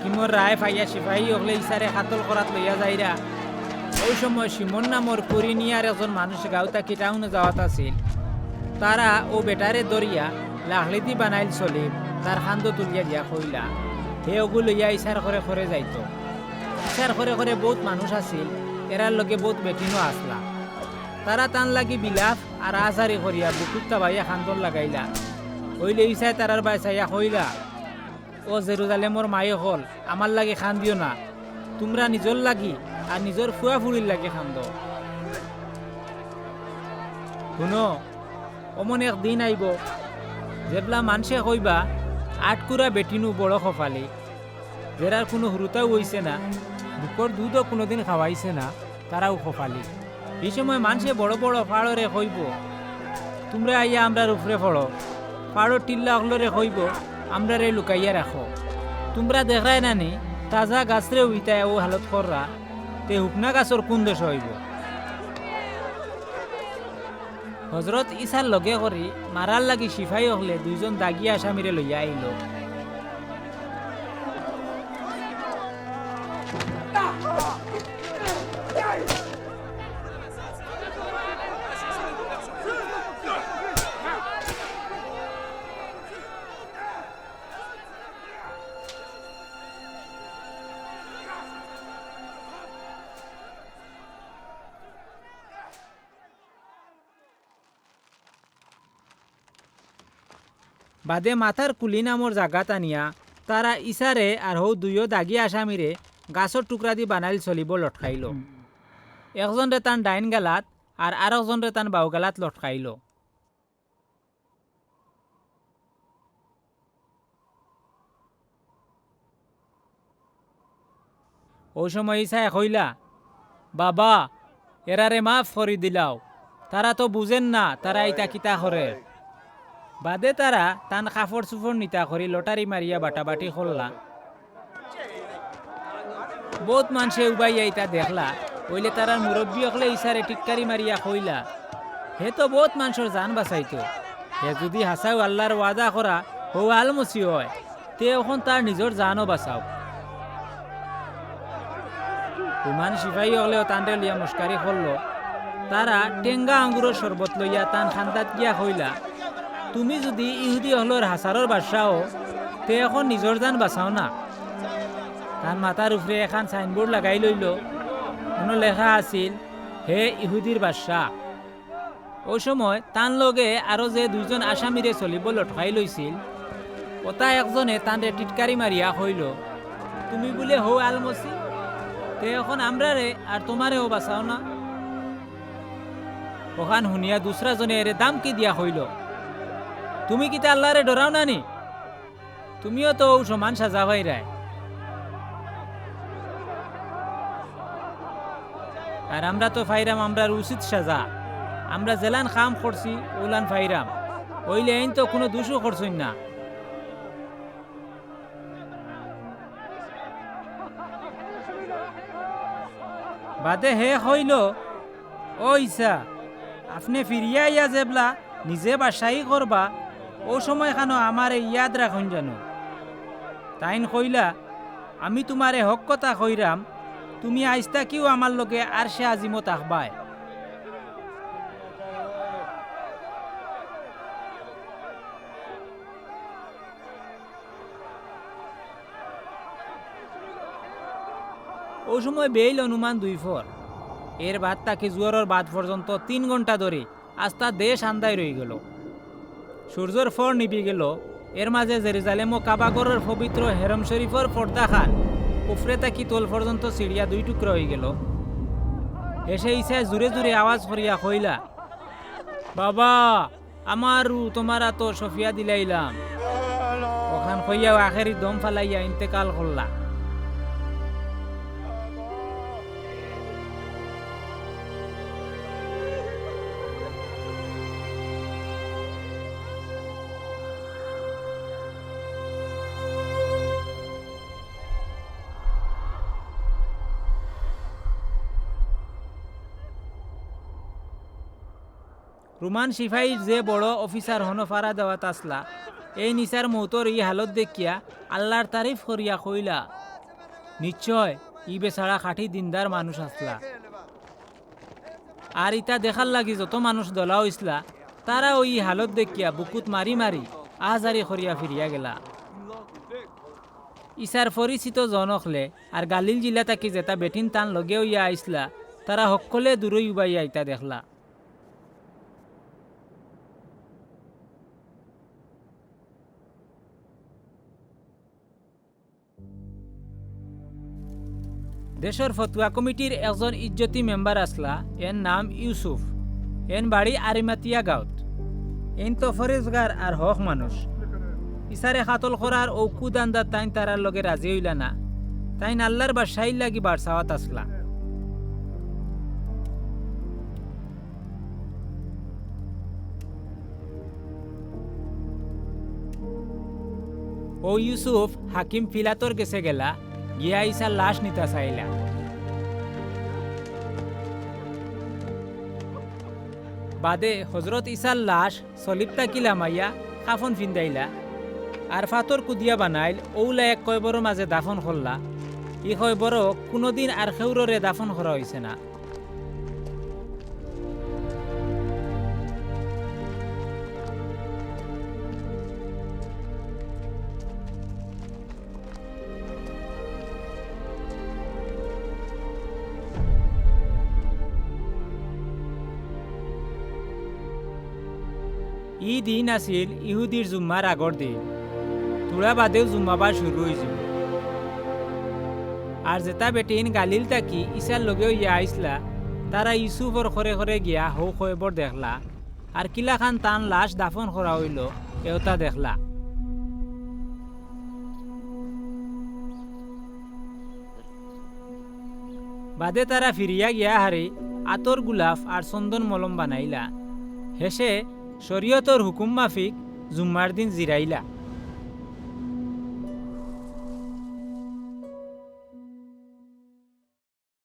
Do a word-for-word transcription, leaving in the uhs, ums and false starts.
হাকিমর রায় পাইয়া সিপাহী অকলে ইছারে কাতল করাত লইয়া যাইরা। অউ সময় শিমন নামর কুরিনিয়ার একজন মানুষ গাঁও থাকি টাউনো যাওয়াত আছিল। তারা অউ বেটারে ধরিয়া লাকড়িদি বানাইল সলিব, তার কান্ধো তুলিয়া দিয়া কইলা, হে অগু লইয়া ইছার করে করে যাইতো। ইছার করে করে বউত মানুষ আছিল, এরার লগে বউত বেটিনও আছলা। তারা তান লাগি বিলাপ আর আজারি করিয়া বুকুত তাবাইয়া কান্দন লাগাইলা। অইলে ইছায় তারার বায় চাইয়া কইলা, ও জেরুজালেমর মাই অকল, আমার লাগি কান্দিও না। তুমরা নিজর লাগি আর নিজর ফুয়া ফুড়ির লাগি কান্দো। হুনো, অমন এক দিন আইবো, যেবলা মানষে কইবা, আটকুরা বেটিনু বড় কপালি, যেরার কুনু হুরুতাও অইছে না, বুকর দুধও কুনুদিন খাওয়াইছে না, তারাও কপালি। ই সময় মানষে বড় বড় পাড়রে কইবো, তুমরা আইয়া আমরার উপরে পড়ো। পাড়র টিল্লা অকলরে কইবো, আমরারে লুকাইয়া রাখো। তুমরা দেখরায় না নি, তাজা গাছরে উইতায় অউ হালত কররা, তে হুকনা গাছর কুন দশা অইবো? হজরত ইছার লগে করি মারার লাগি সিপাহী অকলে দুইজন দাগি আসামিরে লইয়া আইলো। বাদে মাথার কুলি নামর জাগাত আনিয়া তারা ইছারে আর হউ দুইও দাগি আসামিরে গাছর টুকরাদি বানাইল সলিবো লটকাইলো। একজনরে তান ডাইন গালাত আর আরকজনরে তান বাউ গালাত লটকাইলো। অউ সময় ইছায় কইলা, বাবা, এরারে মাফ করি দিলাও, তারা তো বুঝের না তারা ইতা কিতা করের। বাদে তারা তান কাপড় চুপড় নিতা করি লটারি মারিয়া বাটাবাটি করলা। বউত মানষে উবাইয়া ইতা দেখলা, অইলে তারার মুরব্বি অকলে ইছারে টিটকারি মারিয়া কইলা, হে তো বউত মানষর জান বাচাইতো। হে যুদি হাছাউ আল্লার ওয়াদা করা হউ আলমসি অয়, তে অখন তার নিজর জানও বাচাউক। রুমান সিপাহী অকলেও তানরে লইয়া মস্কারি করলো। তারা টেঙ্গা আঙ্গুরর শরবত লইয়া তান কান্দাত গিয়া কইলা, তুমি যুদি ইহুদি অকলর হাছারর বাদশা অও, তে অখন নিজর জান বাচাও না। তান মাথার উপরে একখান সাইনবোর্ড লাগাই লইলো, অনো লেখা আছিল, হে ইহুদির বাদশা। অউ সময় তান লগে আরো যে দুইজন আসামিরে সলিবো লটকাই লইছিল, অতা একজনে তানরে টিটকারি মারিয়া কইলো, তুমি বুলে হউ আলমসি, তে অখন আমরারে আর তুমারেও বাচাও না। অখান হুনিয়া দুসরা জনে এরে দামকি দিয়া কইলো, তুমি কিতা আল্লারে ডরাও না নি? তুমিও তো অউ সমান সাজা পাইরায়। আর আমরা তো পাইরাম আমরার উচিত সাজা। আমরা যেলান কাম করছি, অউলান পাইরাম। অইলে এইন তো কুনু দুষও করছইন না। বাদে হে কইলো, ও ইছা, আপনে ফিরিয়া আইয়া যেবলা নিজে বাদশাহি করবা, অউ সময়খানো আমারে ইয়াদ রাখইন জানো। তাইন কইলা, আমি তুমারে হক কথা কইরাম, তুমি আইজ থাকিউ আমার লগে আরশে আজিমো থাকবায়। অউ সময় বেইল অনুমান দুইফর। এর বাদ থাকি জুহরর বাদ পর্যন্ত তিন ঘন্টা ধরি আস্তা দেশ আন্দাইর অইগেলো। সূর্যর ফর নিবিগেলো। এর মাঝে জেরুজালেমো কাবা ঘরর পবিত্র হেরম শরিফর পর্দাখান উপরে থাকি তল পর্যন্ত ছিড়িয়া দুই টুকরা অইগেলো। হেষে ইছায় জুরে জুরে আওয়াজ করিয়া কইলা, বাবা, আমার রু তুমার আতো সপিয়া দিলাইলাম। অখান কইয়াউ আখেরি দম ফালাইয়া ইন্তেকাল করলা। রুমান সিপাহীর যে বড় অফিসার হনো ফারা দেওয়াত আছলা, এইন ইছার মউতর ই হালত দেখিয়া আল্লার তারিফ করিয়া কইলা, নিশ্চয় ই বেচারা খাঁটি দিনদার মানুষ আছলা। আর ইতা দেখার লাগি যত মানুষ দলা অইছলা, তারাও ই হালত দেখিয়া বুকুত মারি মারি আহাজারি করিয়া ফিরিয়া গেলা। ইছার পরিচিত জন অকলে আর গালিল জিলা থাকি যেতা বেটিন তান লগে অইয়া আইছলা, তারা হক্কলে দূরই উবাইয়া ইতা দেখলা। দেশর ফতুয়া কমিটির একজন ইজ্জতি মেম্বার আছলা, এন নাম ইউসুফ। এন বাড়ি আরিমাতিয়া গাঁওত। এইন তো ফরেজগার আর হক মানুষ। ইছারে কাতল করার অউ কুদান্দাত তাইন তারার লগে রাজি অইলা না। তাইন আল্লার বাদশাইর লাগি বারচাওয়াত আছলা। অউ ইউসুফ হাকিম পিলাতর গেছে গেলা, গিয়া ইছার লাশ নিতা চাইলা। বাদে হজরত ইছার লাশ সলিব থাকি লামাইয়া কাফন ফিন্দাইলা, আর ফাতর কুদিয়া বানাইল, অউলা এক কয়বরর মাঝে দাফন করলা। ই কয়বরো কুনুদিন আর কেউররে দাফন করা অইছে না। ই দিন আছিল ইহুদির জুম্মার আগর দিন। থুড়া বাদেউ জুম্মাবার শুরু অইযিবো। আর যেতা বেটিন গালিল থাকি ইছার লগে অইয়া আইছলা, তারা ইউসুফর খরে খরে গিয়া হউ কয়বর দেখলা, আর কিলাখান তান লাশ দাফন করা অইলো, এওতা দেখলা। বাদে তারা ফিরিয়া গিয়া হারি আতর গুলাফ আর চন্দন মলম বানাইলা। হেষে শরিয়তর হুকুম মাফিক জুম্মার দিন জিরাইলা।